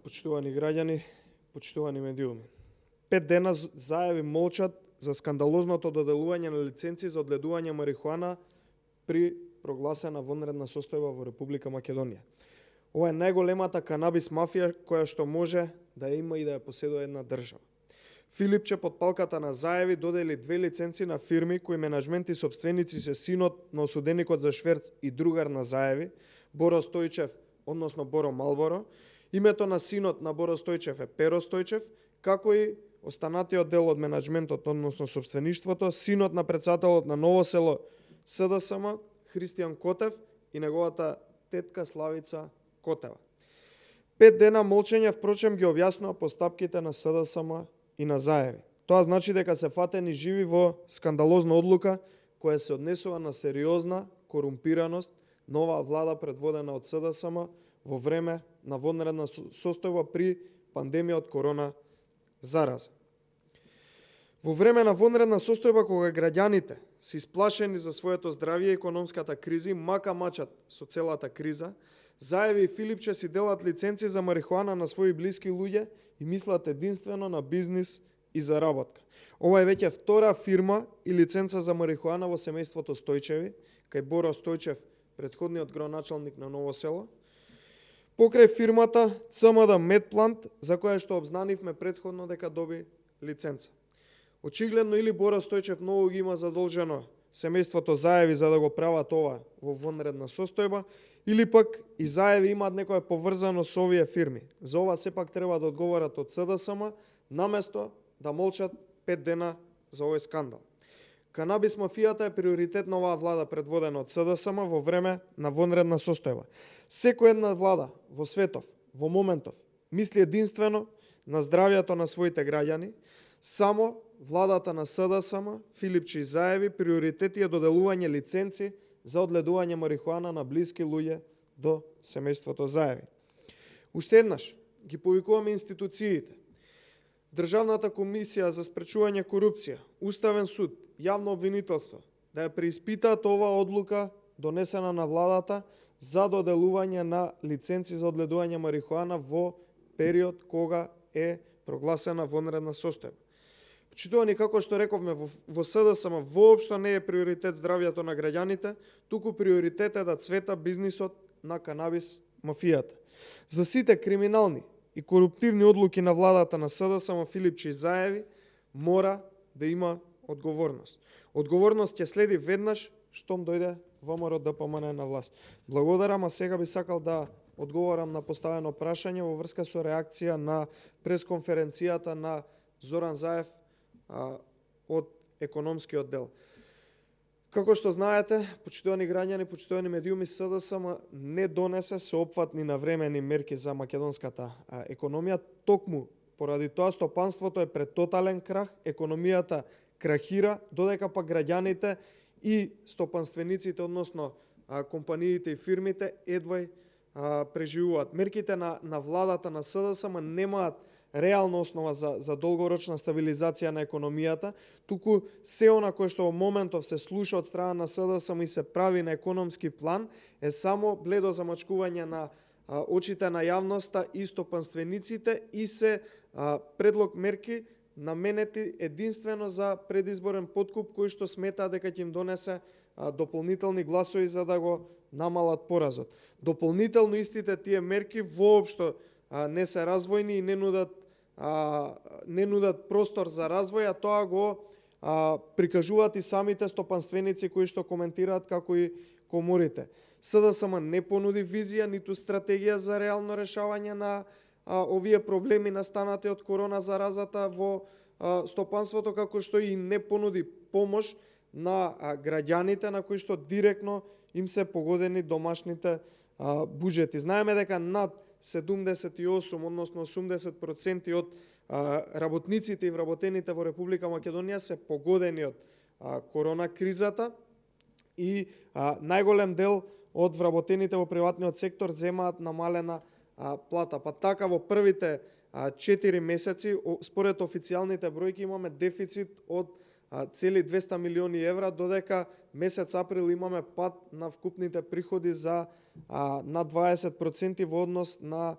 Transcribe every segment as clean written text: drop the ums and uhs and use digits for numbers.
почитувани граѓани, почитувани медиуми. 5 дена заеви молчат за скандалозното доделување на лиценци за одледување марихуана при прогласена вонредна состојба во Република Македонија. Ова е најголемата канабис мафија која што може да има и да ја поседува една држава. Филипче под палката на заеви додели 2 лиценци на фирми кои менаџмент и собственици се синот на осуденикот за шверц и другар на заеви, Боро Стојчев, односно Боро Малборо. Името на синот на Боро Стојчев е Перо Стојчев, како и останатиот дел од менаџментот, односно собствеништвото, синот на претседателот на Ново село СДСМ, Христијан Котев и неговата тетка Славица Котева. 5 дена молчење впрочем ги објаснува постапките на СДСМ и на заеви. Тоа значи дека се фатени живи во скандалозна одлука која се однесува на сериозна корумпираност на оваа влада предводена од СДСМ во време на вонредна состојба при пандемија од корона зараза. Во време на вонредна состојба кога граѓаните се исплашени за своето здравје и економската криза, мака мачат со целата криза, Заеви и Филипче си делат лиценци за марихуана на своји блиски луѓе и мислат единствено на бизнис и заработка. Ова е веќе втора фирма и лиценца за марихуана во семејството Стојчеви, кај Боро Стојчев, претходниот градоначалник на Ново село, покрај фирмата ЦМД Медплант, за која што обзнанивме претходно дека доби лиценца. Очигледно или Боро Стојчев многу ги има задолжено семејството Заеви за да го прават ова во вонредна состојба, или пак и Заеви имаат некоја поврзано со овие фирми. За ова сепак треба да одговорат од СДСМ, наместо да молчат 5 дена за овој скандал. Канабис мафијата е приоритет на оваа влада предводена од СДСМ во време на вонредна состојба. Секоја една влада во светов, во моментов, мисли единствено на здравјето на своите граѓани. Само владата на СДСМ, Филипче и Заеви, приоритети е доделување лиценци за одледување марихуана на блиски луѓе до семејството Заеви. Уште еднаш ги повикуваме институциите, Државната комисија за спречување корупција, Уставен суд, јавно обвинителство, да ја преиспитаат оваа одлука донесена на владата за доделување на лиценци за одледување марихуана во период кога е прогласена вонредна состојба. Почитувани, како што рековме, во СДСМ воопшто не е приоритет здравјето на граѓаните, туку приоритет е да цвета бизнисот на канабис мафијата. За сите криминални и коруптивни одлуки на владата на СДСМ, Филипче и Заеви мора да има одговорност. Одговорност ќе следи веднаш штом дојде ВМРО ДПМН на власт. Благодарам, а сега би сакал да одговорам на поставено прашање во врска со реакција на пресконференцијата на Зоран Заев од економскиот дел. Како што знаете, почитувани граѓани, почитувани медиуми, СДСМ не донесе сеопфатни навремени мерки за македонската економија. Токму поради тоа стопанството е пред тотален крах, економијата крахира, додека пак граѓаните и стопанствениците, односно компаниите и фирмите, едвај преживуваат. Мерките на владата на СДСМ немаат реална основа за долгорочна стабилизација на економијата, туку се она кое што во моментов се слуша од страна на СДСМ и се прави на економски план е само бледо замачкување на очите на јавноста и стопанствениците и се предлог мерки наменети единствено за предизборен подкуп кој што смета дека ќе им донесе дополнителни гласови за да го намалат поразот. Дополнително истите тие мерки воопшто не се развојни и не нудат простор за развој, а тоа го прикажуваат и самите стопанственици кои што коментираат како и коморите. СДСМ не понуди визија ниту стратегија за реално решавање на овие проблеми настанати од корона заразата во стопанството, како што и не понуди помош на граѓаните на кои што директно им се погодени домашните буџети. Знаеме дека над 78, односно 80% од работниците и вработените во Република Македонија се погодени од корона кризата и најголем дел од вработените во приватниот сектор земаат намалена плата. Па така во првите 4 месеци, според официјалните бројки, имаме дефицит од цели 200 милиони евра, додека месец април имаме пад на вкупните приходи за над 20% во однос на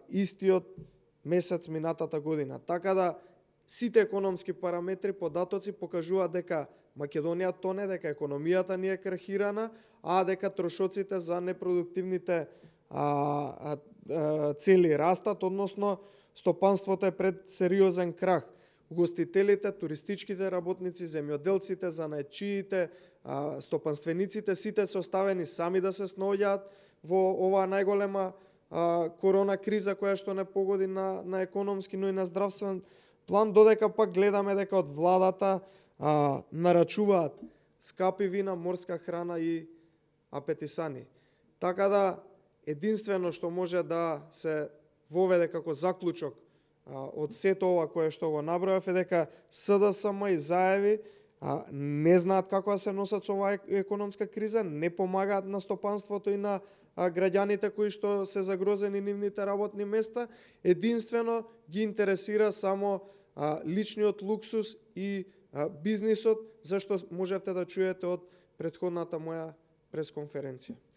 истиот месец минатата година. Така да сите економски параметри, податоци покажуваат дека Македонија тоне, дека економијата ни е крахирана, а дека трошоците за непродуктивните цели растат, односно стопанството е пред сериозен крах. Угостителите, туристичките работници, земјоделците, занаетчиите, стопанствениците, сите се оставени сами да се снаоѓаат во оваа најголема корона криза која што не погоди на економски, но и на здравствен план, додека пак гледаме дека од владата нарачуваат скапи вина, морска храна и апетисани. Така да единствено што може да се воведе како заклучок од сето ова кое што го набројав е дека СДСМ и заеви не знаат како да се носат со оваа економска криза, не помагаат на стопанството и на граѓаните кои што се загрозени нивните работни места, единствено ги интересира само личниот луксус и бизнисот, зашто можевте да чуете од претходната моја пресконференција.